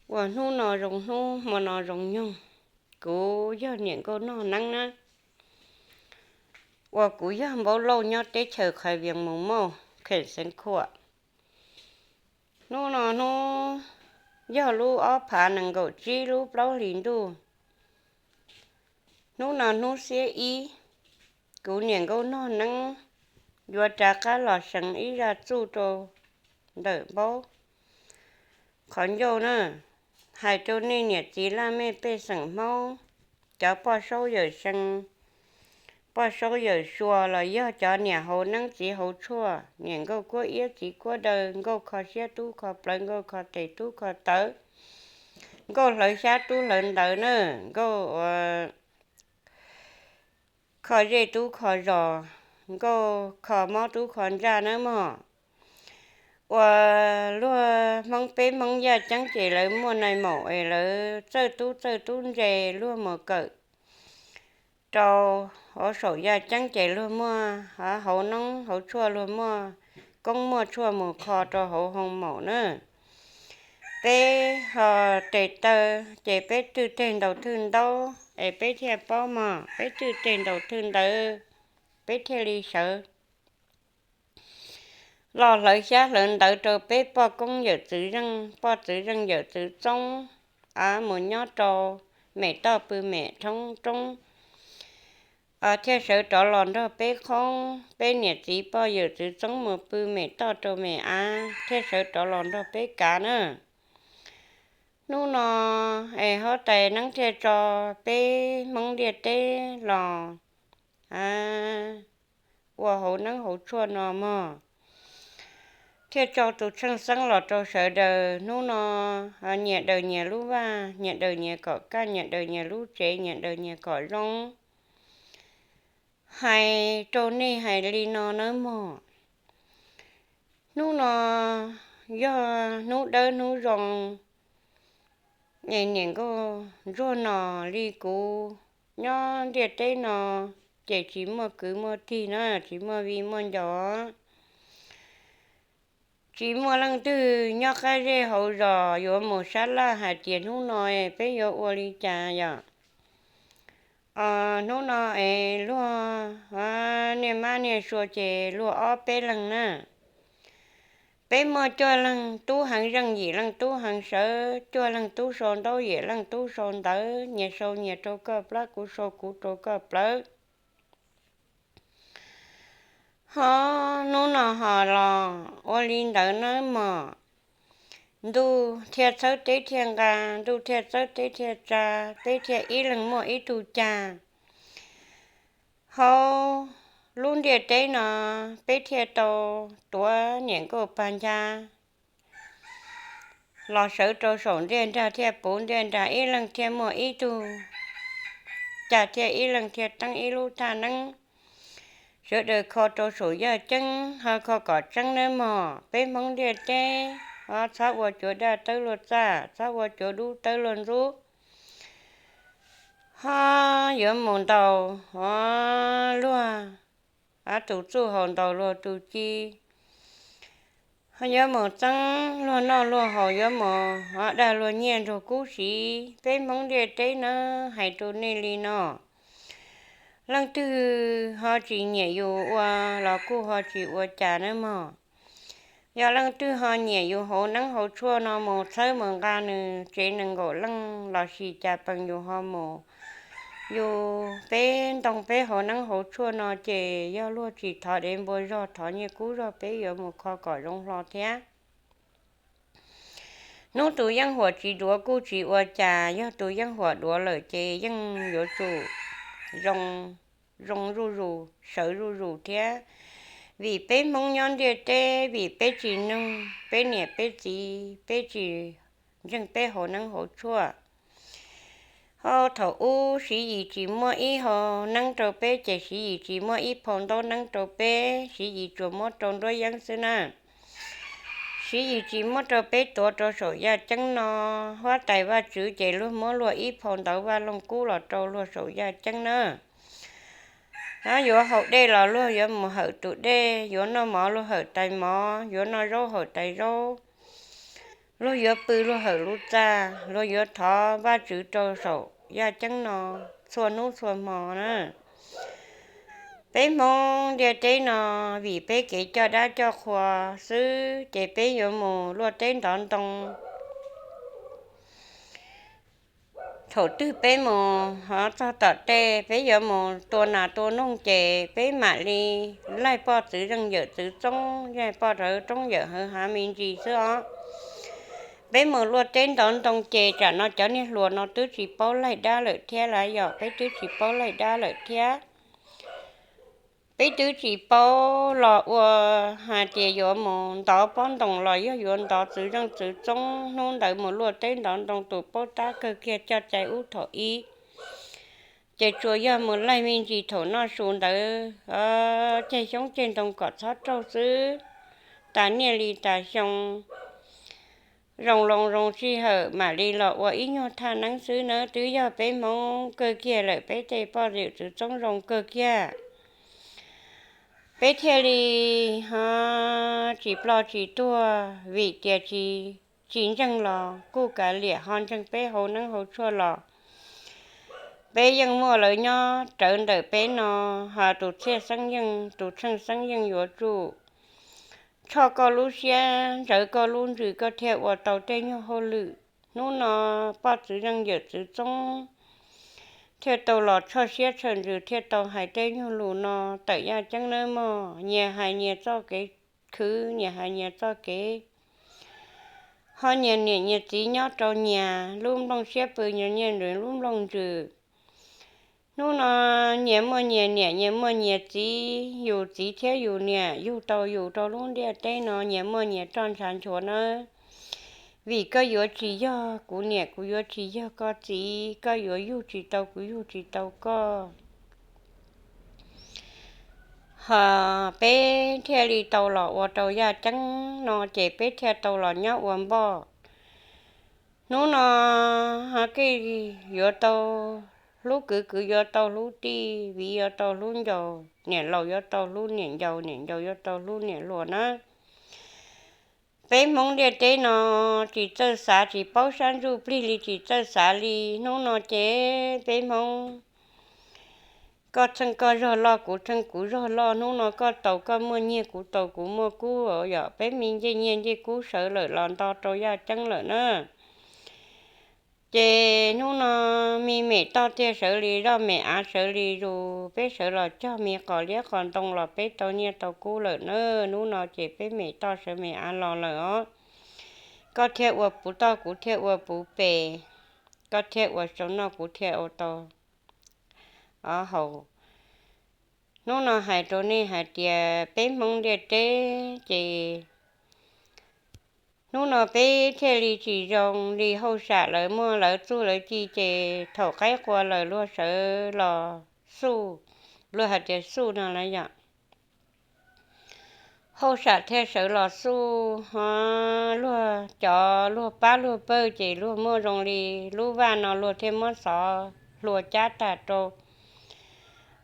Uas hnub no zoo hnub, hmo no zoo nyoog. Kuv yog niam nkauj Noj Neeb na, uas kuv yog Npaub Lauj nyob teb chaws Qhais Vias Mus Mauj, kheem Xeev Khuam. Hnub no hnub yog lub ob phav nees nkaum tsib lub plaub hlis ntuj. Hnub no hnub xiab ib, kuv niam nkauj Noj Neeb yuav rov qab los seev ib zaj txuj rau ntawm Npaub qhov ncauj na, hais rau nej niam txiv laj mej pej xeem Hmoob, cov poj saub yawm see, poj saub yawm sua los yog cov niam hauv neeb txiv hauv tshuaj, niam nkauj kuab iab txiv kuab daw, nkauj kho siab tub kho plawv, nkauj kho tes tub kho tawv, nkauj hlawv xyab tub hlawv ntawv na, nkauj ua kho zej tub kho zos, nkauj kho mob tub kho ntsaj nawb mog. Uas luag Hmoob peb Hmoob yaj ceeb ces lawv muaj nai maum es lawv txawj tub txawj tub ntse, luag mus kawm rau hauv saum yaj ceeb ces luag muaj hauv noob hauv tshuaj, luag muaj koob muaj tshuaj mus kho rau hauv hoo maum na. Peb ho tes taw ces peb twj teg ntaus thwj ntaub es peb thiaj paub mog, peb twj teg ntaus thwj ntawd peb thiaj li sawv los hlawv xyab hlawv ntawv rau peb poj koob yawm txwv zeej, poj txwv zeej yawm txwv txoob, a mus nyob rau mem toj pw mem thoob roob, thiaj sawv rov los nrog peb qhoob, peb niam txiv poj yawm txwv txoob mus pw mem toj rau mem av thiaj sawv rov los nrog peb kav na. Hnub no es huab tais neeb thiaj tso peb Hmoob ntiaj teb los ua hauv neeb hauv tshuaj no mog, thiaj tso tus tsheej xeeb los rau sawv daws. Hnub no nyias daws nyias lub vaj, nyias daws nyias kom kaj, nyias daws nyias lub tsev, nyias daws nyias kom zoo. Hais rau nej hais li no nawb mog, hnub no yog hnub dawb hnub zoo, es niam nkauj ntsuag no li kuv nyob ntiaj teb no ces tsis muaj kwv muaj tij na, tsis muaj vij muaj ncaus, tsis muaj leej twg nyob qab zej hauv zos yuav mus sab laj hais tias hnub no peb yuav ua li cas yom. Hnub no es luag niaj mab niaj sua ces luag ob peb leeg na. Peb muaj cuaj leeg tub heev zeej, yim leej tub heev sawv, cuaj leeg tub sau ntaub, yim leej tub sau ntawv, nyias sau nyias rau koj plab, kuv sau kuv rau koj plawv. Ho hnub no ho los ua li ntawd nawb mog. Ntuj thiaj txhawb teb thiaj nqa, ntuj thiaj txhawb teb thiaj tsa, peb thiaj ib leeg muaj ib tug cag. Hauv lub ntiaj teb no peb thiaj tau tuav niam nkauj pag ncha los sawv rau saum ntiaj nrag thiaj puv ntiaj nrag, ib leeg thiaj muaj ib tug cag thiaj ib leeg thiaj teeb ib lub thaj neeb. Sawv daws kho rau saum yaj ceeb ho kho kom tseeb nawb mog. Peb Hmoob ntiaj teb ho txhob ua cuav daj tawb luag txaj, txhob ua cuav dub tawb luag ntxub. Ho yuav mus ntaus ho luag tus txuj haus, ntaus luag tus ci, ho yuav mus txeeb luag noj luag haus, yuav mus ho dag luag nyiaj nrug kub siv. Peb Hmoob ntiaj teb nawb hais rau nej li no, leej twg ho tsis nyiam yus ua los kuj ho tsis ua cas nawb mog. Yog leej twg ho nyiam yus hauv neeb hauv tshuaj no mus txhawb mus nqa nws tsev nees nkaum leej los sis cas pees yus ho mus, yus peb ntoo peb hauv neeb hauv tshuaj no ces yog luag tsis thov dev npua zog, thov nyiaj kub zog peb yuav mus kho kom zoo hlo thiab. Hnub tus yeej huam tsis duav kuj tsis ua cas, yog tus yeej huam duav lawm ces yeej yuav tsum zoo, zoo zuj zus, sawv zuj zus thiab. Vim peb Hmoob nyob ntiaj teb, vim peb tsis noog peb niam peb txiv, peb tsis ntseeg peb hauv neeb hauv tshuaj. Ho thaum ub Siv Yis tsis muaj ib hau neeb rau peb ces Siv Yis tsis muaj ib phau ntaub neeb rau peb, Siv Yis tsuas muab rau nruab yeeb xwb na. Siv Yis tsis muab rau peb tuav rau saum yaj ceeb no, huab tais Vaj Tswv ces luag muab luag ib phau ntawv Vaj Loog Kub los rau luag saum yaj ceeb na. Yuav haus dej los luag yuav mus hawm tus dej, yuav noj mov luag hawm tais mov, yuav noj zaub hawm tais zaub. luag yuav pw luag hawm lub txaj, luag yuav thov Vajtswv rau saum yaj ceeb no txhua hnub txhua hmo na. Peb Hmoob ntiaj teb no, vim peb kev coj dab coj qhua xwb ces peb yuav mus luaj teb ntov ntoo. Thaum twg peb mus ho txog tom tej peb yuav mus tua nas tua noog ces peb mam li laig poj txwv zeej yawm txwv txoob, laig poj txwv roob yawm hawv hav me ntsis xwb os. Peb mus luaj teb ntov ntoo ces tsam no cov niag hluas no twb tsis paub laig dab lawm thiab lawm, yog peb twb tsis paub laig dab lawm thiab. Peb twb tsis paub los ua hais tias yuav mus ntov pob ntoos los yog yuav ntov txwv zeej txwv txoob, hnub ntawd mus luaj teb ntov ntoo tus paub tab kawg kiag coj cai ub thaum ib. Ces tsuas yog mus laig me ntsis thaum noj su ntawd, ceg xyoob ceg ntoo kom txhob raug xwb, tas niaj li tas xyoo. Zoo loo zoo sij hawm mam li los ua ib nyuag thaj neeb xwb nawb, twb yog peb Hmoob kawg kiag lawm, peb tej poj yawm txwv txoob zoo kawg kiag. Peb thiaj li ho tsis ploj tsis tuag, vim tias tsis, tsis ntseeg los kuj kav liam, ho ntseeg peb hauv neeb hauv tshuaj los peb yeej muaj lawv nyob rawv ntawm peb no, ho tus txhiaj xeeb yeej, tus tsheej xeeb yeej yuav tsum tshoj koj lub siab, ntsawv koj lub ntsws, koj thiaj ua tau tej nyuag hauj lwm. Hnub no poj txwv zeej yawm txwv txoob thiaj tau los tshoj siab tshawm ntsws, thiaj tau hais tej nyuag lus no tawm yaj ceeb nawb mog. Nyias hais nyias txoj kev khwv, nyias hais nyias txoj kev, ho nyias niam nyias txiv nyob rau nyias lub nplooj siab pw, nyias nyias lub nplooj ntsws. Hnub no nyias muaj nyias niam, nyias muaj nyias txiv, yus txiv thiab yus niam yug tau yus rau lub ntiaj teb no, nyias muaj nyias roj ntshav nchuav nawb. Vim koj yuav tsis yog kuv niam, kuv yuav tsis yog koj txiv, koj yuav yug tsis tau kuv, yug tsis tau koj. Ho peb thiaj li tau los ua rau yaj ceeb no, ces peb thiaj tau los nyob ua npoj. Hnub no ho kij yuav tau hlub kwv, kwv yuav tau hlub tij, viv yuav tau hlub ncaus, niam laus yuav tau hlub niam ncaus, niam ncaus yuav tau hlub niam hluas na. Peb Hmoob ntiaj teb no tsis txawj xav, tsis paub sab ntsuj plig li, tsis txawj xav li. Hnub no ces peb Hmoob, koj txheej koj zog loj, kuv txheej kuv zog loj, hnub no koj taus koj muaj nyiaj, kuv taus kuv muaj kub, yog peb me ncej nyiaj ncej kub sawv lawm los nto rau yaj ceeb lawm na. Ces hnub no me mem toj thiaj sawv li zoj, me av sawv li zus, peb sawv los cog me qos liab qos ntoo los peb tau nyiaj tau kub lawm na. Hnub no ces peb mem toj sawv me av los lawm os. Koj thiaj ua puv toj, kuv thiaj ua puv pes, koj thiaj ua sau noj, kuv thiaj ua tau o haus. Hnub no hais rau nej hais tias peb Hmoob ntiaj teb ces hnub no peb thiaj li tsis zoo li hauj sam lawv muaj lawv txuj lawv ci, ces thaum qaib qua lawm luag sawv los xuj, luag hais tias xuj no lawm yom. Hauj sam thiaj sawv los xuj ho luag cov luag pab luag pawg ces luag muaj zoo li lub vaj no luag thiaj muab xov hlua cab tag rau.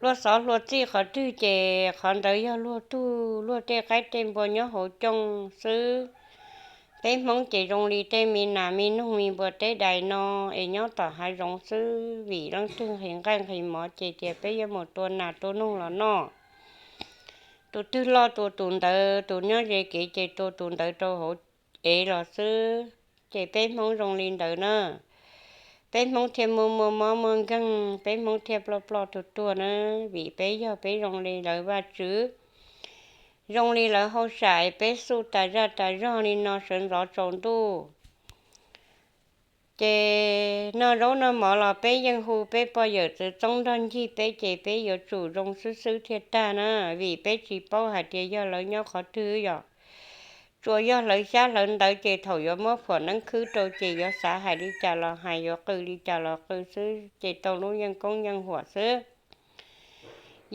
Luag xov hlua txij qhov twg ces qhov ntawd yog luag tug, luag tej qaib tej npua nyob hauv cooj xwb. Peb Hmoob ces zoo li tej me nas me noog me npua teb dais no es nyob tom hav zoov xwb, vim leej twg nqhis nqaij nqhis mov ces tias peb yuav mus tua nas tua noog los noj. Tus twg loj tua tus ntawd, tus nyob ze kev ces tua tus ntawd rau hauv ev los xwb. Ces peb Hmoob zoo li ntawd na. Peb Hmoob thiaj muaj muaj mob muaj nkeeg, peb Hmoob thiaj ploj ploj tuag tuag na, vim peb yog peb zoo li lawv Vajtswv, zoo li lawv hauj sam, peb xuj tas zaj tas zog li no sawv ntxov tsaus ntuj. Ces noj zaub noj mov los peb yeej hu peb poj yawm txwv txoob nrog ncig peb, ces peb yuav tsum zoo xwb xwb thiaj tag na, vim peb tsis paub hais tias yog lawv nyob qhov twg yom. Tsuas yog hlawv xyab hlawv ntawv ces thaum yuav muab phuam neeb khwb rau ces yuav xav hais li cas los hais, yuav qw li cas los qw xwb, ces tau lub yeej koob yeej huam xwb.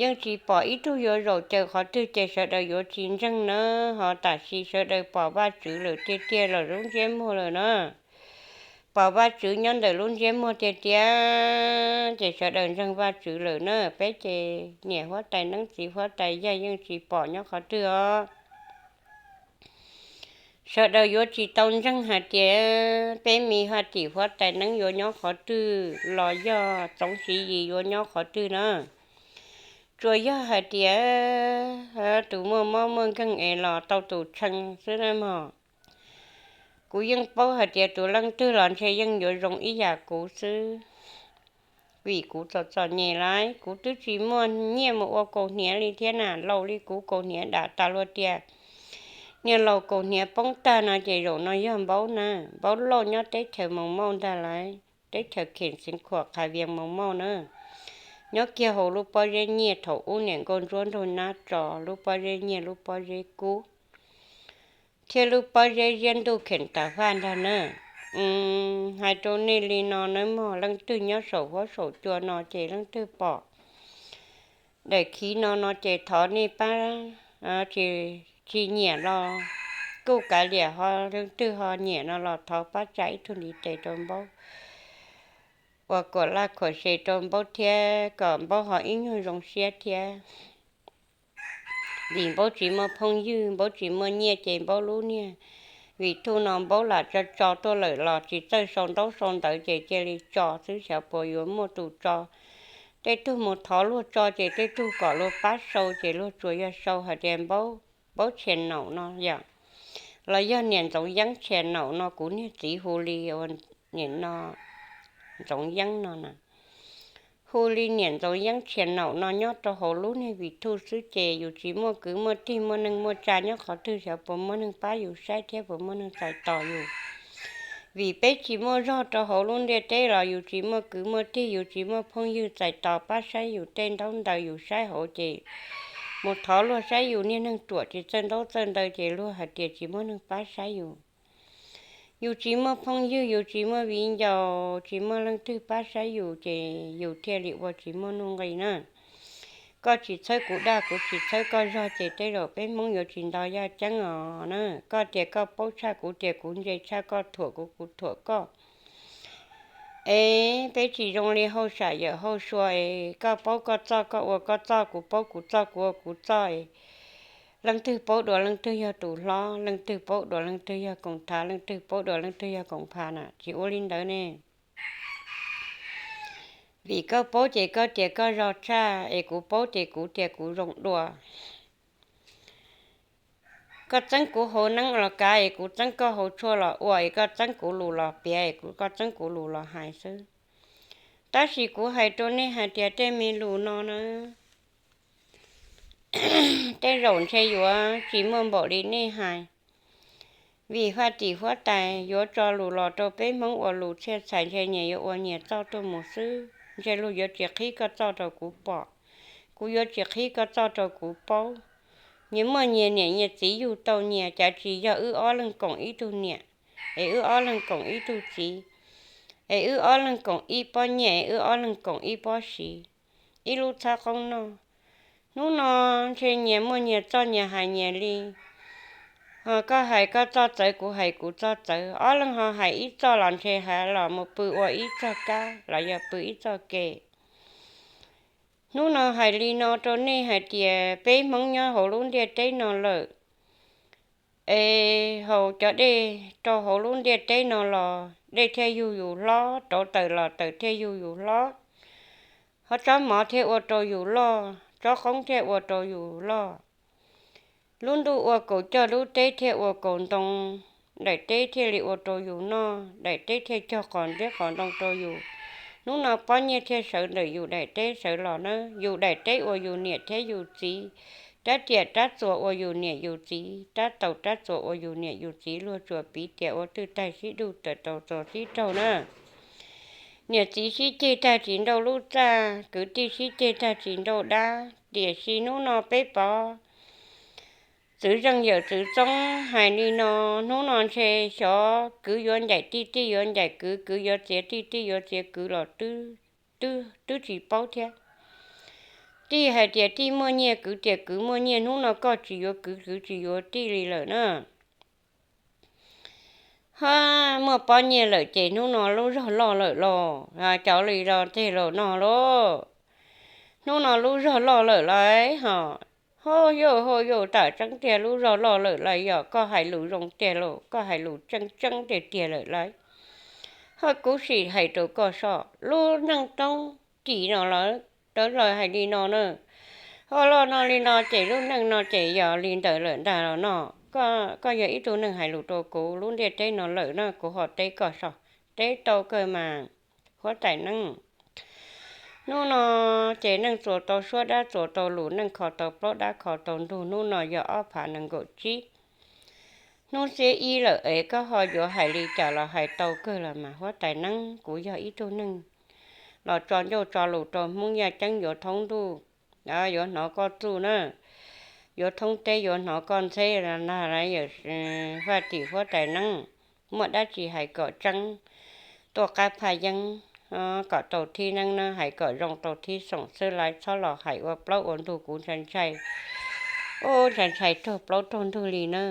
Yeej tsis pom ib tug yuav zaum caws qhov twg ces sawv daws yuav tsis ntseeg na. Ho tam sim sawv daws pom Vajtswv lawm tiag tiag los lub ntsiab muag lawm na. Pom Vajtswv nyob ntawm lub ntsiab muag tiag tiag ces sawv daws ntseeg Vajtswv lawm na. Peb ces niam huab tais neeb txiv huab tais yaig yeej tsis pom nyob qhov twg os. Sawv daws yuav tsis tau ntseeg hais tias peb me Huab Tim Huab Tais Neeb yuav nyob qhov twg los yog Txoov Siv Yis yuav nyob qhov twg na. Tsuas yog hais tias tus muaj mob muaj nkeeg es los tau tus tshee xwb na mog. Kuv yeej paub hais tias tus leej twg los ntshe yeej yuav zoo ib yam kuv xwb. Vim kuv txom txom nyem lawm, kuv twb tsis muaj nyiaj mus ua kaus hniav li thiab na, laus li kuv kaus hniav dam tas luag tias niag laus kaus hniav poob tag no ces zaum no yog Npaub na, Npaub Lauj nyob teb chaws Moos Mauj ntag lauj, teb chaws Kheem Xeev Khuam Qhav Vias Moos Mauj na. Nyob kiag hauv lub pob zeb nyiaj thaum ub niam nkauj ntsuab nraug nab tso lub pob zeb nyiaj lub pob zeb kub thiab lub pob zeb ziab ntuj kheem tas faj ntag na. Hais rau nej li no nawb mog, leej twg nyob saum huab saum cua no ces leej twg pom daim khiv no no ces thov nej pab, tsis, tsis nyiam los kuj kav liam, ho leej twg ho nyiam no los thov pab tsa ib tug ntiv tes rau Npaub uas kom laj khuam se rau Npaub thiab kom Npaub ho ib nyuag zoo siab thiab. Vim Npaub tsis muaj phooj ywg, Npaub tsis muaj nyiaj ces Npaub lub niag Vim Thuj no Npaub lam tso tso tuaj lawm los tsis txawj sau ntaub sau ntawv ces cia li tso xwb, xyov puas yuav muaj tus tso. Tej tug mus thov luag tso ces tej tug kom luag pab sau ces luag tsuas yog sau hais tias Npaub, Npaub Tshia Naum no yom, los yog niam Ntxoov Yeeb Tshia Naum no, kuv niag txiv hu li ua niam no Ntxoov Yeeb no na. Hu li niam Ntxoov Yeeb Tshia Naum no nyob rau hauv lub niag Vim Thuj xwb ces yus tsis muaj kwv muaj tij muaj neej muaj tsa nyob qhov twg xyov puas muaj neeg pab yus saib thiab puas muaj neeg txais tos yus. Vim peb tsis muaj zog rau hauv lub ntiaj teb los yus tsis muaj kwv muaj tij, yus tsis muaj phooj ywg txais tos pab saib yus tej ntaub ntawv, yus saib hauv ces mus thov luag saib yus niag neeg ruam tsis txawj ntaub txawj ntawv ces luag hais tias tsis muaj neeg pab saib yus. Yus tsis muaj phooj ywg, yus tsis muaj viv ncaus, tsis muaj leej twg pab saib yus ces yus thiaj li ua tsis muaj nuj nqis na. Koj tsis txhawb kuv dag, kuv tsis txhawb koj zog ces tej zaum peb Hmoob yuav tsis nto yaj ceeb os na. Koj tias koj paub tshaj kuv, tias kuv ntse tshaj koj, thuam kuv, kuv thuam koj. Es peb tsis zoo li hauj sam yawm hauj sua es koj paub koj txoj koj ua koj txoj, kuv paub kuv txoj kuv ua kuv txoj es leej twg paub dua leej twg yog tus hlob, leej twg paub dua leej twg yog koom thav, leej twg paub dua leej twg yog koom pha na, tsis ua li ntawd ne. Vim koj paub ces koj tias koj zoo tshaj es kuv paub ces kuv tias kuv zoo dua. Koj txeeb kuv hauv neeb los kav es kuv txeeb koj hauv tshuaj los ua es koj txeeb kuv lus los piav es kuv, koj txeeb kuv lus los hais xwb. Tab sis kuv hais rau nej hais tias tej me lus no na, tej zaum ntshe yuav tsis muaj npaum li nej hais. Vim huab tim huab tais yuav tso lus los rau peb Hmoob ua lus txhiaj txhais ntshe nyias yuav ua nyias txoj tuaj mus xwb. Ntshe luag yuav tsis qhib koj txoj rau kuv pom, kuv yuav tsis qhib koj txoj rau kuv paub. Nyias muaj nyias niam nyias txiv yug tau nyias, cas tsis yog wb ob leeg koom ib tug niam, es wb ob leeg koom ib tug txiv, es wb ob leeg koom ib pob nyiaj, es wb ob leeg koom ib pob siv, ib lub txhab qoob noj. Hnub no ntshe nyias muaj nyias txoj nyias hais nyias li. Ho koj hais koj txoj txawv, kuv hais kuv txoj txawv, ob leeg ho hais ib txoj los ntshe hais los mus pw ua ib txoj kab los yog pw ib txoj ke. Hnub no hais li no rau nej hais tias peb Hmoob nyob hauv lub ntiaj teb no lawm, es haus cov dej rau hauv lub ntiaj teb no los dej thiaj yug yus hlob, rauv taws los taws thiaj yug yus hlob, ho tsob mov thiaj ua rau yus loj, tsob qoob thiaj ua rau yus loj. Lub ntuj ua kaum coj lub teb thiaj ua kaum ntoo, daim teb thiaj li ua rau yus noj, daim teb thiaj cog qos ntiab qos ntoo rau yus. Hnub no pob nyiaj thiaj sawv ntawm yus daim teb sawv los nawb. Yus daim teb ua yus niam thiab yus txiv, rab riam rab txuas ua yus niam yus txiv, rab taus rab txuas ua yus niam yus txiv, luag tsuas piv tias ua twj tag sib duj, taws taus txuas sib raug na. Niam txiv sib ceg tag tsis nrauj lub txaj, kwv tij sib ceg tag tsis nrauj dab. Tiam sis hnub no peb pov txwv zeej yawm txwv txoob hais li no, hnub no ntshe xyov kwv yuav ncaim tij, tij yuav ncaim kwv, kwv yuav txiav tij, tij yuav txiav kwv los twb, twb tsis paub thiab. Tij hais tias tij muaj nyiaj, kwv tias kwv muaj nyiaj, hnub no koj tsis yuav kwv, kwv tsis yuav tij li lawm na. Ha, muaj pob nyiaj lawm ces hnub no lub zog loj lawm los, cov li los tej laus no lauj. Hnub no lub zog loj lawm lauj hos. Ho yog, ho yog, tam tseeb tiag, lub zog loj lawm lauj, yog koj hais lus zoo tiag lauj, koj hais lus tseeb tseeb tiag tiag lawm lauj. Ho kuv sim hais rau koj soj, lub neej toob tim no lawm, tawv laws hais li no na. Ho los no li no ces lub neej no ces yog li ntawd lawm ntag los no. Koj yog ib tug neeg hais lus rau kuv lub ntiaj teb no lawm na, kuv ho teb koj soj, teb tau kawg mas, huab tais neeb. Hnub no ces neej txuas tau suab dab txuas tau lus, neej kho tau plaub dab kho tau ntug, hnub no yog ob phav nees nkaum tsib, hnub xiab ib lawm es koj ho yuav hais li cas los hais tau kawg los mas, huab tais neeb. Kuv yog ib tug neeg los tso ncauj tso lus rau Hmoob yaj ceeb yuav thoob ntuj, yuav hnov koj txuj na, yuav thoob teb yuav hnov koj ntxheb na, Faj Tim, huab tais neeb. Muaj dab tsi hais kom tseeb, tuaj qab phaj yeeb, kom tau thib neeb na, hais kom zoo tau thib xoom xwb lauj, txhob los hais ua plaub ua ntug, kuv ntshai ntshai, ub, ntshai ntshai raug plaub raug ntug li na.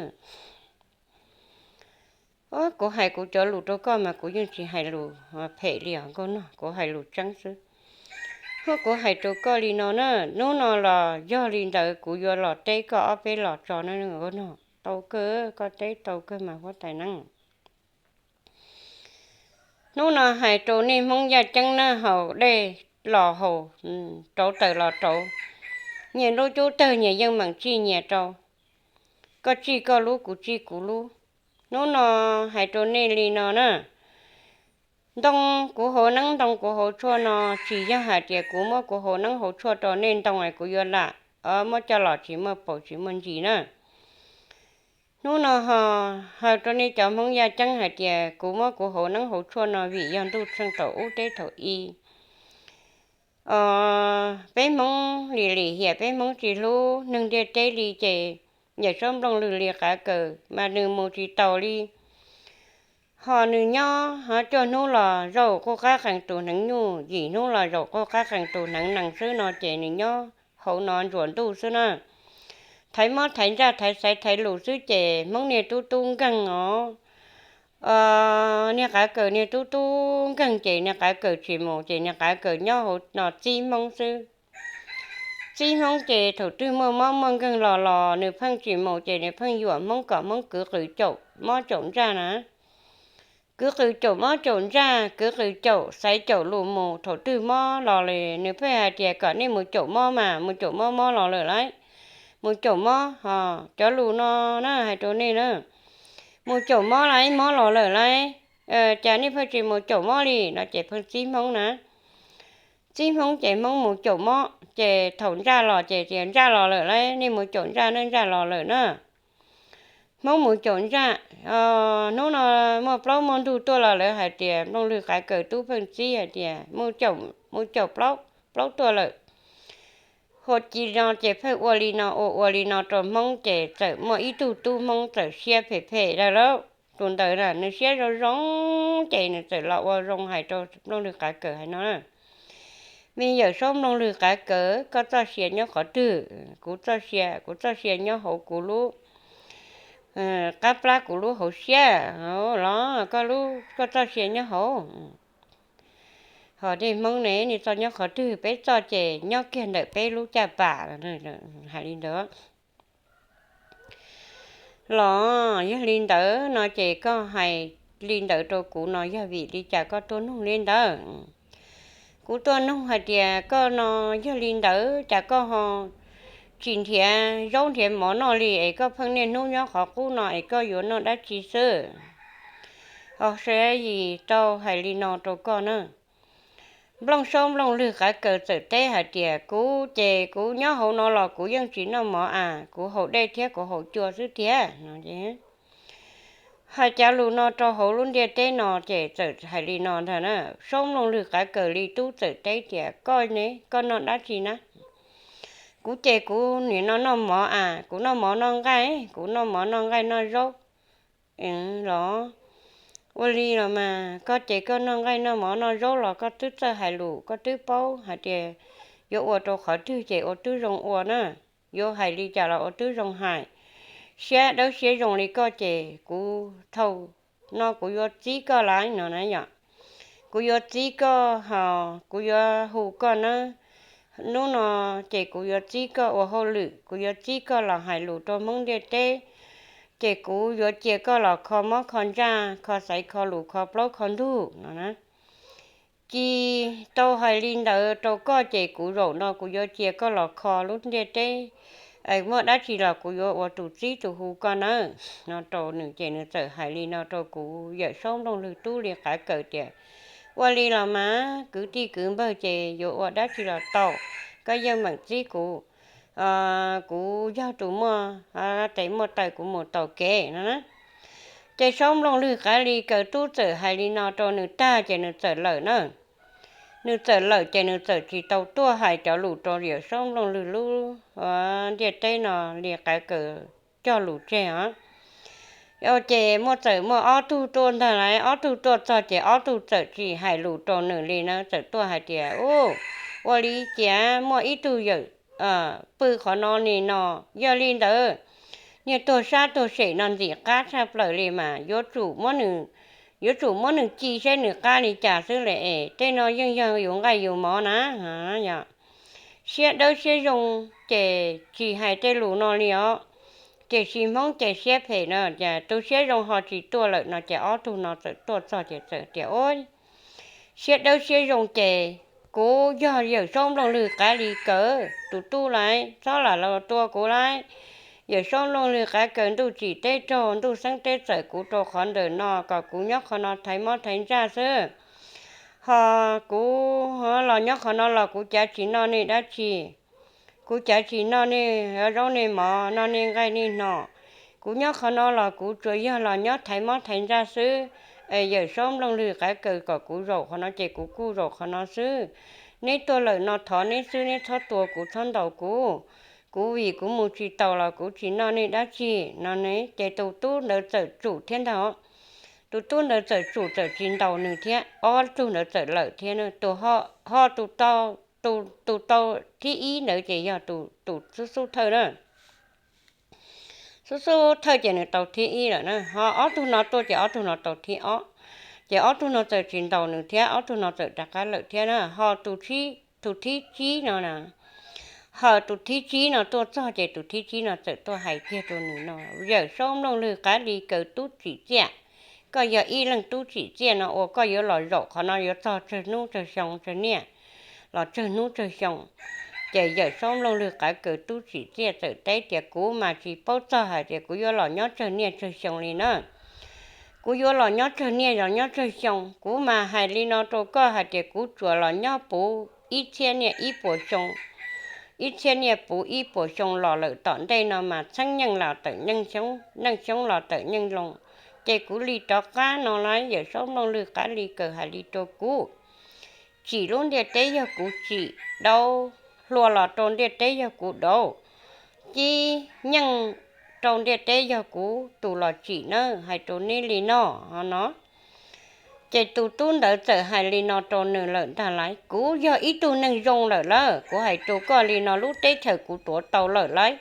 Kuv hais kuv cov lus rau koj mas kuv yeej tsis hais lus phem li os nkauj nog, kuv hais lus tseeb xwb. Ho kuv hais rau koj li no na, hnub no los yog li ntawd kuv yuav los teb koj ob peb los tso na nkauj nog. Tau kawg, koj teb tau kawg mas huab tais neeb. Hnub no hais rau nej Hmoob yaj ceeb na, haus dej los haus, rauv taws los rauv, nyias lub cub tawg nyias yeej meem tsij nyias rau. Koj tsij koj lub, kuv tsij kuv lub. Hnub no hais rau nej li no na, ntoo kuv hauv neeb, ntoo kuv hauv tshuaj no tsis yog hais tias kuv muab kuv hauv neeb hauv tshuaj rau nej ntoo es kuv yuav lam muab coj los tsis muaj paus tsis muaj ntsis na. Hnub no ho hais rau nej cov Hmoob yaj ceeb hais tias kuv muab kuv hauv neeb hauv tshuaj no vim yog ntuj tsheej thaum ub teb thaum i. Peb Hmoob lim lim hiam, peb Hmoob tsis hlub neeg ntiaj teb li ces yawm saub nplooj lwg li qav kaws mas nws mus tsis taus li. Ho nws nyob ho cuaj hnub los zaum quj qab qees tus hneev nyuj, yim hnub los zaum quj qab qees tus hneev nees xwb no ces nws nyob hauv no ntsuas ntuj xwb na. Thaiv mob thaiv ntsaj thaiv xaiv thaiv lus xwb ces Hmoob niaj tub tub nkeeg os. Niag qav kaws niaj tub tub nkeeg ces niag qav kaws tsis mus ces niag qav kaws nyob hauv no txib Hmoob xwb. Txib Hmoob ces thaum twg muaj mob muaj nkeeg los los nws pheej tsis mus ces nws pheej yuam Hmoob kom Hmoob kwv qws caum mob caum ntsaj na. Kwv qws caum mob caum ntsaj, kwv qws caum xaiv caum lus mus, thaum twg mob los li nws pheej hais tias kom nej mus caum mob mas, mus caum mob mob los lawm lauj. Mus caum mob, cov lus no na hais rau nej na, mus caum mob lauj, mob los lawm lauj, cas nej pheej tsis mus caum mob li no ces pheej txib Hmoob na. Txib Hmoob ces Hmoob mus caum mob ces thaum ntsaj los ces tias ntsaj los lawm lauj, nej mus caum ntsaj na, ntsaj los lawm na. Hmoob mus caum ntsaj. Hnub no muaj plaub muaj ntug tuaj los lawv hais tias nplooj lwg qav kaws tub pheej txib hais tias mus caum plaub, plaub tuaj lawm. Hua ci no ces pheej ua li no ua ua li no rau Hmoob ces txawm muaj ib tug tub Hmoob txawm siab phem phem dawb lawm. Tus ntawd na nws siab zoo zoo ces nws txawm los ua zoo hais rau nplooj lwg qav kaws hais no na, me yawm saub nplooj lwg qav kaws, koj txoj sia nyob qhov twg? Kuv txoj sia, kuv txoj sia nyob hauv kuv lub qab plab, kuv lub hauv siab los koj lub, koj txoj sia nyob hauv. Ho nej Hmoob ne, nej txoj nyob qhov twg? Peb txoj ces nyob kiag ntawm peb lub caj pas. Hais li ntawd los yog li ntawd no ces koj hais li ntawd rau kuv no yog vim li cas koj tuaj nug li ntawd? Kuv tuaj nug hais tias koj no yog li ntawd cas koj ho tsis nrhiav zaub nrhiav mov noj li es koj pheej niaj hnub nyob qhov qub no es koj yuav noj dab tsi xwb? Ho saib yim tau hais li no rau koj na. Nplooj saub nplooj lwg qav kaws txawm teb hais tias kuv ces kuv nyob hauv no los kuv yeej tsis noj mov a, kuv haus dej thiab kuv haus cua xwb tiag no. Hais cov lus no rau hauv lub ntiaj teb no ces txawm hais li no ntag na, saub nplooj lwg qav kaws li tub txawm teb tias koj ne, koj noj dab tsi na? Kuv ces kuv nim no noj mov a, kuv noj mov noj nqaij, kuv noj mov noj nqaij noj zaub los. Ua li los mas koj ces koj noj nqaij noj mov noj zaub los koj twb txawj hais lus, koj twb paub hais tias yuav ua rau qhov twg ces ua twb zoo ua na, yuav hais li cas los ua twb zoo hais. Siab dawb siab zoo li koj ces kuv thaum no kuv yuav txib koj lawm no na yom. Kuv yuav txib koj ho kuv yuav hu koj nawb, hnub no ces kuv yuav txib koj ua hauj lwm, kuv yuav txib koj los hais lus rau Hmoob ntiaj teb, ces kuv yuav cia koj los kho mob kho ntsaj, kho xaiv kho lus, kho plaub kho ntug no na. Tsis tau hais li ntawd rau koj ces kuv zaum no kuv yuav cia koj los kho lub ntiaj teb, muaj dab tsi los kuv yuav ua tus txib tus hu koj nawb no rau nws. Ces nws txawm hais li no rau kuv, Yawm Saub Nplooj Lwg tub Lis Qav Kaws tias, Ua li los mas kwv tij kwv npawg, ces yuav ua dab tsi los tau, koj yeej meem txib kuv, kuv yog tus muaj tes muaj taw kuv mus taus kev no na. Ces Saub Nplooj Lwg Qav Lis Kaws tub txawm hais li no rau nws tag ces nws txawm lawm na. Nws txawm lawm ces nws txawm tsis tau tuaj hais cov lus rau Yawm Saub Nplooj Lwg lub ntiaj teb no li Qav Kaws cog lus tseg os. Ces muaj txawm muaj ob tug tuaj ntag lauj, ob tug tuaj txog ces ob tug txawm tsis hais lus rau nws li na, txawm tuaj hais tias, Ua li cas muaj ib tug yawm pw qhov no ni no, yog li ntawd niag tuag sab tuag sem no ntxim qab tshaj plaws li mas yuav tsum muab nws, yuav tsum muab nws ci saib nws qab li cas xwb li es tej no yeej yog yus nqaij yus mov na. Siab dawb siab zoo ces tsis hais tej lus no li os. Tiam sis Hmoob ces siab phem na, tus siab zoo ho tsis tuaj lawm no ces ob tug no txawm tuaj txog ces txawm tias, Siab dawb siab zoo ces kuv yog Yawm Saub Nplooj Lwg Qav Lis Kaws tus tub lauj, txhob lam los tua kuv lauj. Yawm Saub Nplooj Lwg Qav Kaws ntuj tsim teb raug ntuj xeeb teb txawm kuv rau qhov ntawm no kom kuv nyob qhov no thaiv mob thaiv ntsaj xwb. Ho kuv los nyob qhov no los kuv cav tsis noj nej dab tsi, kuv cav tsis noj nej zaub nej mov, noj nej nqaij nej hno. Kuv nyob qhov no los kuv tsuas yog los nyob thaiv mob thaiv ntsaj xwb. Es Yawm Saub Nplooj Lwg Qav Kaws kom kuv zaum qhov no ces kuv kuj zaum qhov no xwb. Neb tuaj lawm no thov neb xwb, neb txhob tua kuv, txhob ntaus kuv. Kuv vim kuv mus tsis taus los kuv tsis noj nej dab tsi no ne. Ces tus tub ntawd txawm tsum thiab ntag. Tus tub ntawd txawm tsum txawm tsis ntaus nws thiab, ob tug ntawd txawm lawm thiab. Tus ho, tus tau, tus tau thib ib ntawd ces yog tus xub xub thawj na. Xub xub thawj ces nws tau thib ib lawm na, ho ob tug no tuaj ces ob tug no tau thib ob. Ces ob tug no txawm tsis ntaus nws thiab, ob tug no txawm rov qab lawm thiab na. Ho tus thib tsib no na, ho tus thib tsib no tuaj txog ces tus thib tsib no txawm tuaj hais kiag rau nws no, Yawm Saub Nplooj Lwg Qav Lis Kaws tub tsim txiaj, koj yog ib leeg tub tsim txiaj no uas koj yuav los zaum qhov no yuav txog tsawg hnub tsawg xyoo tsawg niaj, los tsawg hnub tsawg xyoo. Ces Yawm Saub Nplooj Lwg Qav Kaws tub tsim txiaj txawm teb tias, Kuv mas tsis paub txog hais tias kuv yuav los nyob tsawg niaj tsawg xyoo li na. Kuv yuav los nyob tsawg niaj los nyob tsawg xyoo, kuv mas hais li no rau koj hais tias kuv tsuas los nyob puv ib txhiab niaj ib puas xyoo, ib txhiab niaj puv ib puas xyoo los lawm tom ntej no mas txheeb yeej los tawm yeej xyoob, neej xyoob los tawm yeej loo. Ces kuv li rov qab no lauj, Yawm Saub Nplooj Lwg Qav Lis Kaws hais li rau kuv, tsim lub ntiaj teb yog kuv tsim, dauv hlua los rau ntiaj teb yog kuv dauv, cib nyeej rau ntiaj teb yog kuv tus los tsim nawb, hais rau neb li no no. Ces tus tub ntawd txawm hais li no rau nws lawm ntag lauj, Kuv yog ib tug neeg zoo lawm lauj, kuv hais rau koj li no lub teb chaws kuv tuav tau lawm lauj.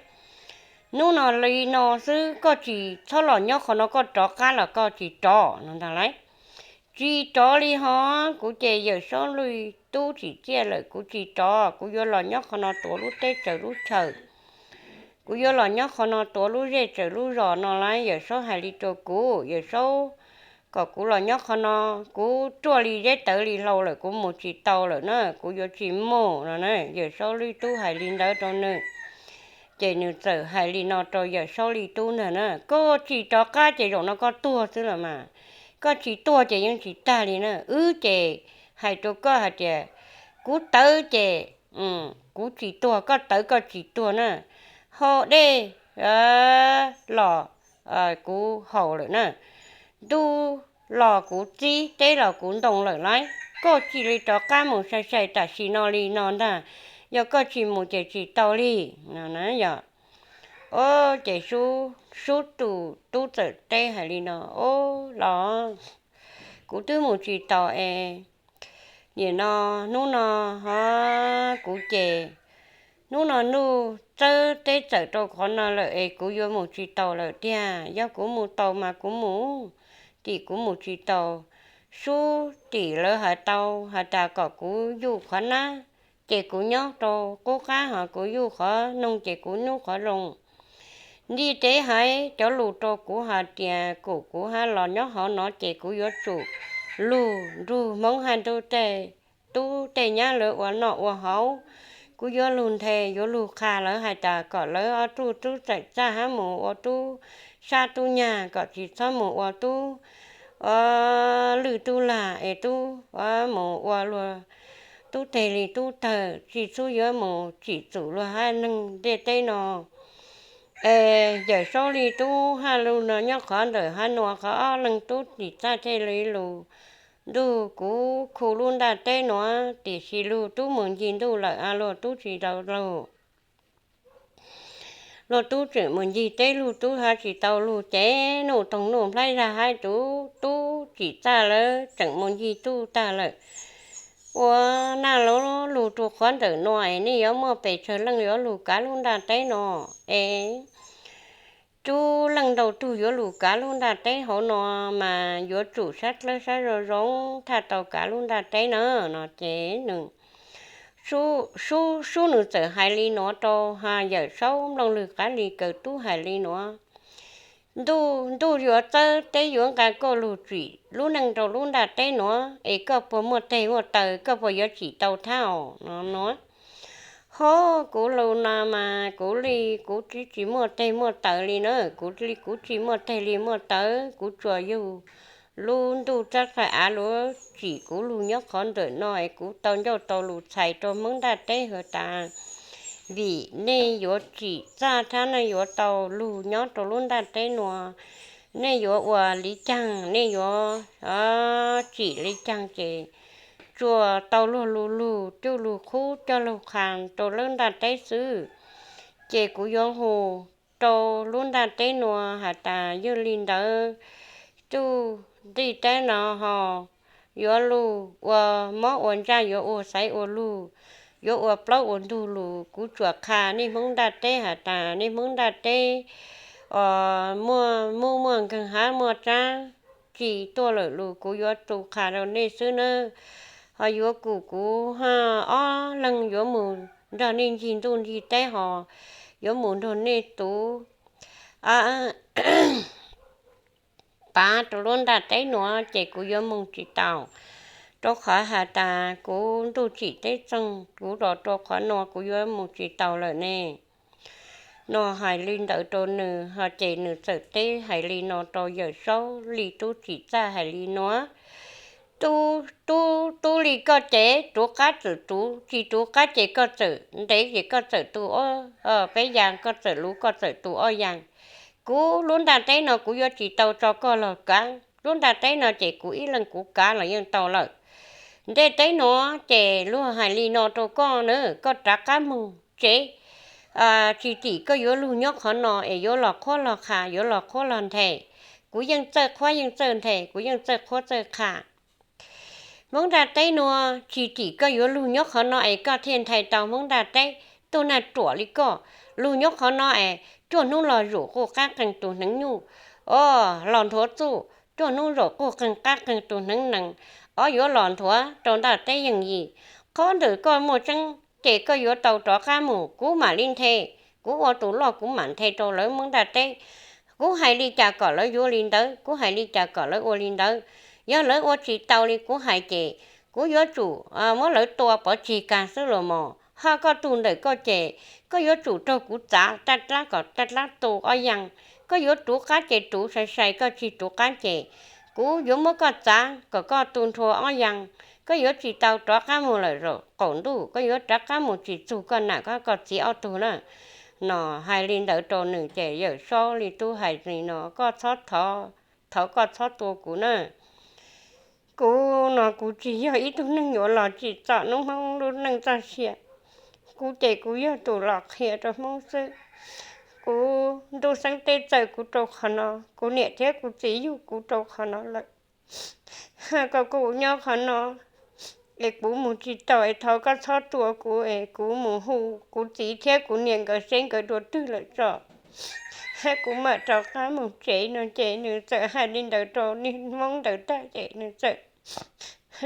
Hnub no li no xwb, koj tsis txhob los nyob qhov no, koj rov qab los koj tsis rov no ntag lauj. Tsis rov li ho, kuv ces Yawm Saub Lwj tub tsim txiaj lawm, kuv tsis rov, kuv yuav los nyob qhov no tuav lub teb tsaws lub chaw. Kuv yuav los nyob qhov no tuav lub zej tsaws lub zos no lauj, Yawm Saub hais li rau kuv, Yawm Saub kom kuv los nyob qhov no, kuv ruaj li zeb tawv li hlau lawm, kuv mus tsis tau lawm na, kuv yuav tsis mus no na, Yawm Saub Lwj tub hais li ntawd rau nws. Ces nws txawm hais li no rau Yawm Saub Lwj tub ntag na, Koj tsis rov qab ces zaum no koj tuag xwb los mas, koj tsis tuag ces yeej tsis tag li na. Wb ces hais rau koj hais tias, kuv tawv ces kuv tsis tuag, koj tawv koj tsis tuag na. Hau dej los kuv haus lawm na, ntub los kuv txib, teb los kuv ntoo lawm lauj, koj cia li rov qab mus sai sai tam sim no li no ntag, yog koj tsis mus ces tsis tau li no na yog. Ces Sub tus tub txawm teb hais li no, Au los, kuv twb mus tsis taus es, nim no, hnub no ho kuv ces, hnub no nuj txawb teb txawm rau qhov no lawm es kuv yuav mus tsis taus lawm tiag, yog kuv mus taus mas kuv mus, tim kuv mus tsis taus. Sub tim lawv hais tau hais tas kom kuv yuj qhov nab, ces kuv nyob rau qub qab, hos kuv yuj qhov noog ces kuv nyuj qhov zoo. Nti tev hais cov lus rau kuv hais tias kom kuv hab los nyob hauv no ces kuv yuav tsum lug nrug Hmoob hab nrug tej tub tej nyab lawv ua noj ua haus. Kuv yuav lug nthe yuav lug qha lawv hais tas kom lawv ob tug tub txawm txaj hab mus ua tub sab tub nyag, kom tsis txhob mus ua tub lwj tub lag es tub mus ua luag tub teg li tub tawg, tsis txhob yuav mus tsim txum luag hab neeg ntiaj teb no. Es Yawm Saub li tub hab lug no nyob qhov ntawm hab nua qhov ob leeg tub tsis txaj tej li lus nrug kuv khu lub ntaj teb nuav, tiam sis lug tub mus ncig ntuj lawm, luag tub tsis tau lug. Luag tub tseem mus ncig teb, lug tub hab tsis tau lug ces nuj toog nuj nplhaib zag hab tub, tub tsim txaj lawv tseem mus ncig ntuj tag lawm. Ua naj lug lug rua qhov ntawm nua es nej yuav muaj pes tsawg leej yuav lug kav lub ntaj teb no es tub leej ntau tug yuav lug kav lub ntaj teb hauv no mas yuav tsum sab dlawb sab zoo zoo thaj tau kav lub ntaj teb na no ces nws sub, sub nws txawm hais li nuav rau Yawm Saub, nplooj lwg qab li kaws tub hais li nuav. Ntuj, ntuj yuav txawb, teb yuav nqa koj lug tsim lub neej rau lub ntaj teb nuav es koj puas muaj teg muaj taw, koj puas yuav tsim tau thab os no nuav. Ho kuv lug no mas kuv li kuv tsis, tsis muaj teg muaj taw li na, kuv li kuv tsis muaj teg li muaj taw, kuv tsuas yug lub ntuj tsab qai av lug tsim kuv lug nyob qhov ntawm no es kuv tau ncauj tau lus txhais rau Hmoob ntaj teb has tas vim nej yuav tsim txaj thab nej yuav tau lug nyob rau lub ntaj teb nuav, nej yuav ua li caag, nej yuav tsim li caag ces tsuas tau luag lug lug cuj lug qhub coj lug qha rau lub ntaj teb xwb. Ces kuv yuav hu rau lub ntaj teb nuav has tas yog li ntawd, tub ntaj teb no ho yuav lug ua mob ua ntsaj, yuav ua xaiv ua lug, yuav ua plaub ua ntug lug, kuv tsuas qha nej Hmoob ntaj teb has tas nej Hmoob ntaj teb muaj mub muaj nkeeg hab muaj tsab tsi tuaj lawm lug, kuv yuav tu qha rau nej xwb nawb. Ho yuav kuv, kuv hab ob leeg yuav mus nrog nej ncig ntuj ncig teb ho yuav mus nrog nej tub pav rau lub ntaj teb nuav ces kuv yuav mus tsis taus, rau qhov has tas kuv ntuj tsim teb txoog, kuv los rau qhov nuav kuv yuav mus tsis taus lawm ne. No hais li ntawd rau nws ho ces nws txawm teb hais li no rau Yawm Saub li tub tsim txaj hais li nuav. Tub, tub, tub li koj ces ruv qab txawm ruv, tsis ruv qab ces koj txawm ntev ces koj txawm tu ob peb yaas, koj txawm luv koj txawm tu ob yaas. Kuv lub ntaj teb no kuv yuav tsis tau tso koj los kav, lub ntaj teb no ces kuv ib leeg kuv kav los yeej tau lawm. Ntiaj teb nuav ces luag hais li no rau koj na, koj rov qab moog tsev, tsis tim koj yuav lug nyob qhov no es yuav los qhuab los qha, yuav los qhuab los nthe. Kuv yeej txawj qhuab yeej txawj nthe, kuv yeej txawj qhuab txawj qha. Hmoob ntaj teb nuav tsis tim koj yuav lug nyob qhov no es koj thiaj nthe tau Hmoob ntaj teb. Tub naj ruam li koj, lug nyob qhov no es cuaj hnub los zaum quj qab qeeg tus hneev nyuj, o, los nthuav txuj, cuaj hnub zaum quj qeeg qab qeeg tus hneev nees, o, yuav los nthuav rau ntaj teb yeej yim. Qhov ntawm koj muaj tseeb ces koj yuav tau rov qab mus, kuv mam li nthe, kuv ua tus loj kuv mam nthe rau lawv Hmoob ntaj teb. Kuv hais li cas kom lawv yuav li ntawd, kuv hais li cas kom lawv ua li ntawd. Yog lawv ua tsis tau li kuv hais ces kuv yuav tsum muab lawv tua pov tseg kag xwb los mog. Ho koj tug ntawm koj ces koj yuav tsum raug kuv txav taj dlab kom taj dlab tu ob yaas. Koj yuav ruv qab ces ruv sai sai, koj tsis ruv qab ces kuv yuav muab koj txav kom koj tu nrhua ob yaas. Koj yuav tsis tau rov qab mus lawm zaum qaum ntuj, koj yuav rov qab mus tsis txug koj nam koj txiv ob tug na. No hais li ntawd rau nws ces Yawm Saub li tub hais li no, koj txhob thov, thov koj txhob tua kuv na. Kuv no kuv tsis yog ib tug neeg yuav los tsim txom noob Hmoob lub neej txoj sia. Kuv ces kuv yog tus los qhia rau Hmoob xwb. Kuv ntuj xeeb teb txawm kuv rau qhov no, kuv niam thiab kuv txiv yug kuv rau qhov no lawm. Koj kuj nyob qhov no es kuv mus tsis tau es thov koj txhob tua kuv es kuv mus hu kuv txiv thiab kuv niam nkawd seb nkawd dua twg lawm tso, kuv mam rov qab mus tsev no. Ces nws txawm hais li ntawd rau niag Hmoob ntawd tag ces nws txawm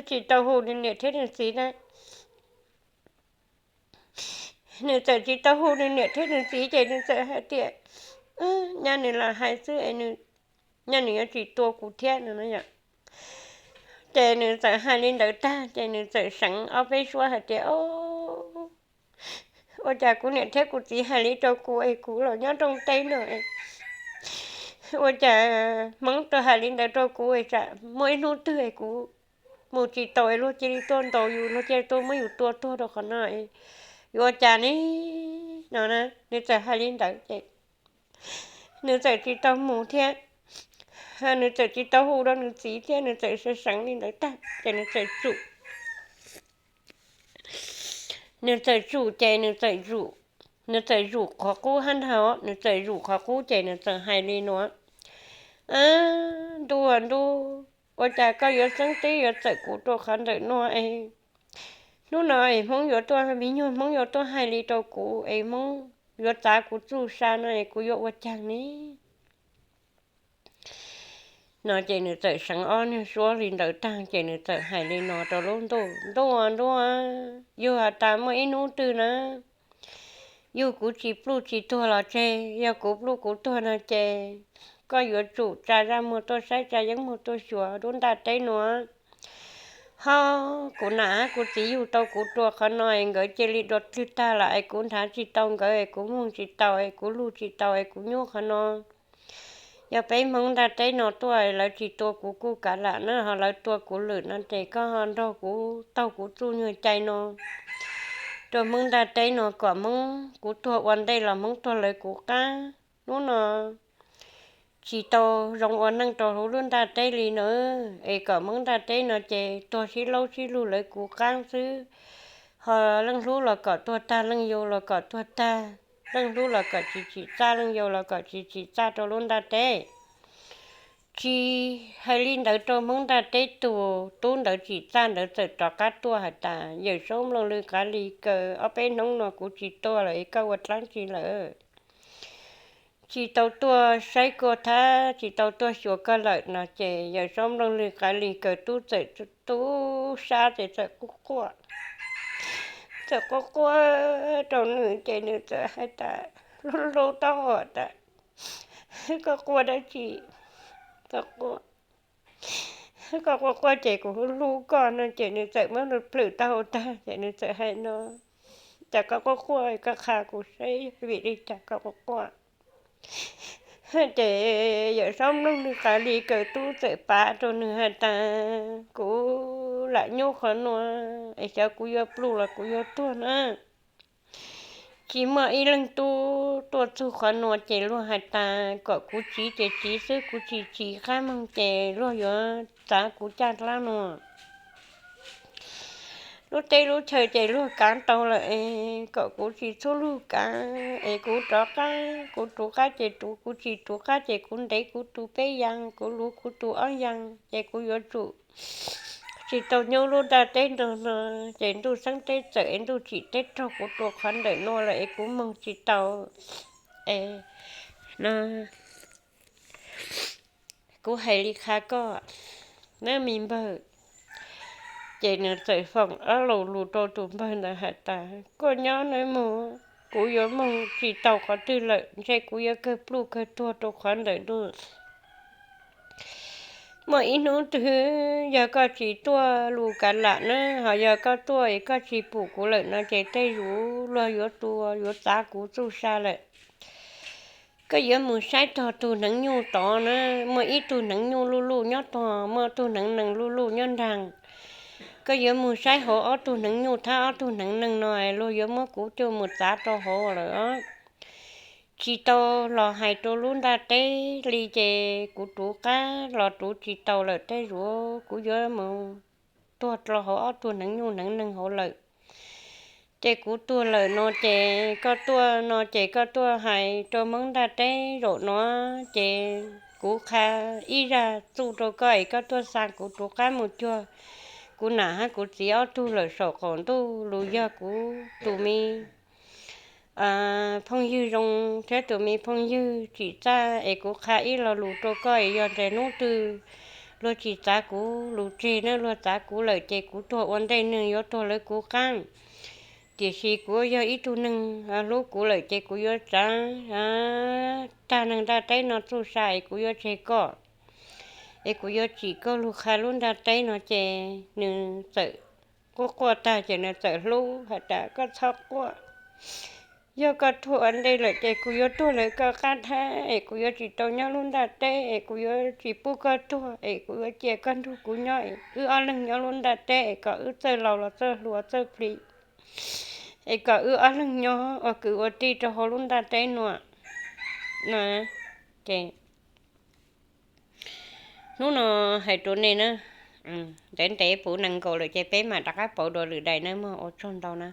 tsis tau hu nws niam thiab nws txiv na. Nws txawm tsis tau hu nws niam thiab nws txiv ces nws txawm hais tias, nyaj nws lam hais xwb es nws, nyaj nws yuav tsis tua kuv thiab no. Ces nws txawm hais li ntawd tag ces nws txawm seev ob peb suab hais tias, o, ua cas kuv niam thiab kuv txiv hais li rau kuv es kuv los nyob rooj teb no, ua cas Hmoob tau hais li ntawd rau kuv es tsam muaj ib hnub twg es kuv mus tsis tau es luag cia li tuaj ntaus yus, luag cia li tuaj muab yus tua tuag rau qhov no, yuav ua cas ne? No na, nws txawm hais li ntawd ces nws txawm tsis tau mus thiab, nws txawm tsis tau hu rau nws txiv thiab, nws txawm seev li ntawd tag ces nws txawm tsum. Nws txawm tsum ces nws txawm tsum, nws txawm tsum qhov qub hab ntag, nws txawm tsum qhov qub ces nws txawm hais li no, ntuj ntuj, ua cas koj yuav xeeb teb yuav txawm kuv rau qhov ntawm no es hnub no es Hmoob yuav tuaj, me nyuam Hmoob yuav tuaj hais li rau kuv es Hmoob yuav txav kuv txuj sa no es kuv yuav ua caag ne? No ces nws txawm seev ob nyuag suab li ntawd tag ces nws txawm hais li no rau lub ntuj, ntuj ntuj, yug has tas muaj ib hnub twg na, yug kuv tsis pluj tsis tuag los tseg, yog kuv pluj kuv tuag no ces koj yuav tsum tsa zaj muag tuaj saib, tsa yeeb muag tuaj xyuas lub ntaj teb nuav. Ho kuv nam hab kuv txiv yug tau kuv rua qhov no es nkawd cia li dua dlwg tag lawm es kuv nrhav tsis tau nkawd es kuv moog tsis tau es kuv lug tsis tau es kuv nyuaj qhov no. Yog peb Hmoob ntaj teb no tuaj lawv tsis tua kuv kuj kav lam na, ho lawv tua kuv lwm no ces koj ho nrog kuv taug kuv txuj nyuag cai no rua Hmoob ntaj teb no kom Hmoob, kuv tuag ua ntej los Hmoob tuag lawv kuv qab. Hnub no tsis tau zoo ua neej rau huv lub ntaj teb li na, es kom Hmoob ntaj teb no ces tuag sib laub sib lug lawv kuv qab xwb. Ho leej hlub los kom tuag tag, leej yau los kom tuag tag, leej hlub los kom tsis tsim txaj, leej yau los kom tsis tsim txaj rau lub ntaj teb. Tsis hais li ntawd rau Hmoob ntaj teb tus tub ntawd tsim txaj ntawd txawm rov qab tuaj hais tas, Yawm Saub Nplooj Lwg Qav Lis Kaws, ob peb hnub no kuv tsis tuaj lawm es koj ua dlaab tsi lawm? Tsis tau tuaj saib koj thab, tsis tau tuaj xyuas koj lawm no ces Yawm Saub Nplooj Lwg Qav Lis Kaws tub txawm tu sab ces txawm quaj quaj, txawm quaj quaj rau nws ces nws txawm hais tas, hlub hlub taub hau tas, koj quaj dab tsi? Koj quaj, koj quaj quaj ces kuv hlub hlub koj no ces nws txawm muab plhws taub hau tag ces nws txawm hais no, cas koj quaj quaj, koj qha kuv saib vim li cas koj quaj quaj. Ces Yawm Saub Nplooj Lwg Qav Lis Kaws tub txawm pav rau nws hais tas, kuv lam nyuaj qhov no es xyov kuv yuav pluj los kuv yuav tuag na. Tsis muaj ib leej tub tuaj txug qhov nuav ces luag hais tas kom kuv tsiv ces tsiv xwb, kuv tsis tsiv qab moog ces luag yuav txav kuv caj dlaab nuav. Lub teb lub chaw ces luag kaav tau lawm es kom kuv tsis txhub lug kaav es kuv rov qab, kuv rov qab ces rov, kuv tsis rov qab ces kuv ntev kuv tus peb yaas, kuv luv kuv tus ob yaas ces kuv yuav tsum tsis tau nyob lub ntaj teb no no. Ces ntuj xeeb teb txawm es ntuj tsim teb raug kuv rua qhov ntawm nuav lawm es kuv moog tsis tau. Es no kuv hais li qha koj nawb me npawg. Ces nws txawm foom ob lo lus rau tus npawg ntawd hais tas, koj nyob nawb mog, kuv yuav moog tsis tau qhov twg lawm, ntshe kuv yuav kawg pluj kawg tuag rau qhov ntawm nuav. Muaj ib hnub twg yog koj tsis tuaj lug kav lam na, ho yog koj tuaj es koj tsis pum kuv lawm no ces tej zaum luag yuav tua yuav txav kuv txuj sa lawm. Koj yuav mus saib tog tug hneev nyuj tod na, muaj ib tug hneev nyuj luj luj nyob tog, muaj tug hneev nees luj luj nyob nraag. Koj yuav mus saib hauv ob tug hneev nyuj thab ob tug hneev nees no, luag yuav muab kuv coj mus txav rau hauv lawm. Tsis tau los hais rau lub ntaj teb li ces kuv rov qab los rov tsis tau lawm, tej zaum kuv yuav mus tuag dlhau hauv ob tug hneev nyuj hneev nees hauv lawm. Ces kuv tuag lawm no ces koj tuaj no ces koj tuaj hais rau Hmoob ntaj teb zaum no ces kuv qha ib zaj txuj rau koj es koj tuaj xa kuv rov qab mus cuag kuv nam hab kuv txiv ob tug lawm saum qaum ntuj. Lus yog kuv tus me phooj ywg zoo thiab tus me phooj ywg tsim txaj es kuv qha ib lo lus rau koj es yog ntawm hnub twg luag tsis txav kuv lus tseg na, luag txav kuv lawm ces kuv tuag ua ntej neeg yuav tuag lawv kuv qab. Tiam sis kuv yog ib tug neeg hlub kuv lawm ces kuv yuav txav tag neeg ntiaj teb no txuj sa es kuv yuav tseg koj, es kuv yuav tsim koj lug qha lub ntiaj teb no. Ces nws txawm quaj quaj tag ces nws txawm hlub has tas, koj txhob quaj. Yog koj tuag ua ntej lawm ces kuv yuav tuag lawv koj qab thab es kuv yuav tsis tau nyob lub ntiaj teb es kuv yuav tsis pub koj tuag es kuv yuav cia koj nrug kuv nyob es wb ob leeg nyob lub ntiaj teb es kom wb txawj laus los txawj hluas txawj plig es kom wb ob leeg nyob ua kwv ua tij rau hauv lub ntiaj teb no. Ces hnub no hais rau nej na, ntev ntev puv nees nkaum lawm ces peb mam rov qab pauv dua lwm daim na mog. Ua tsaug ntau na.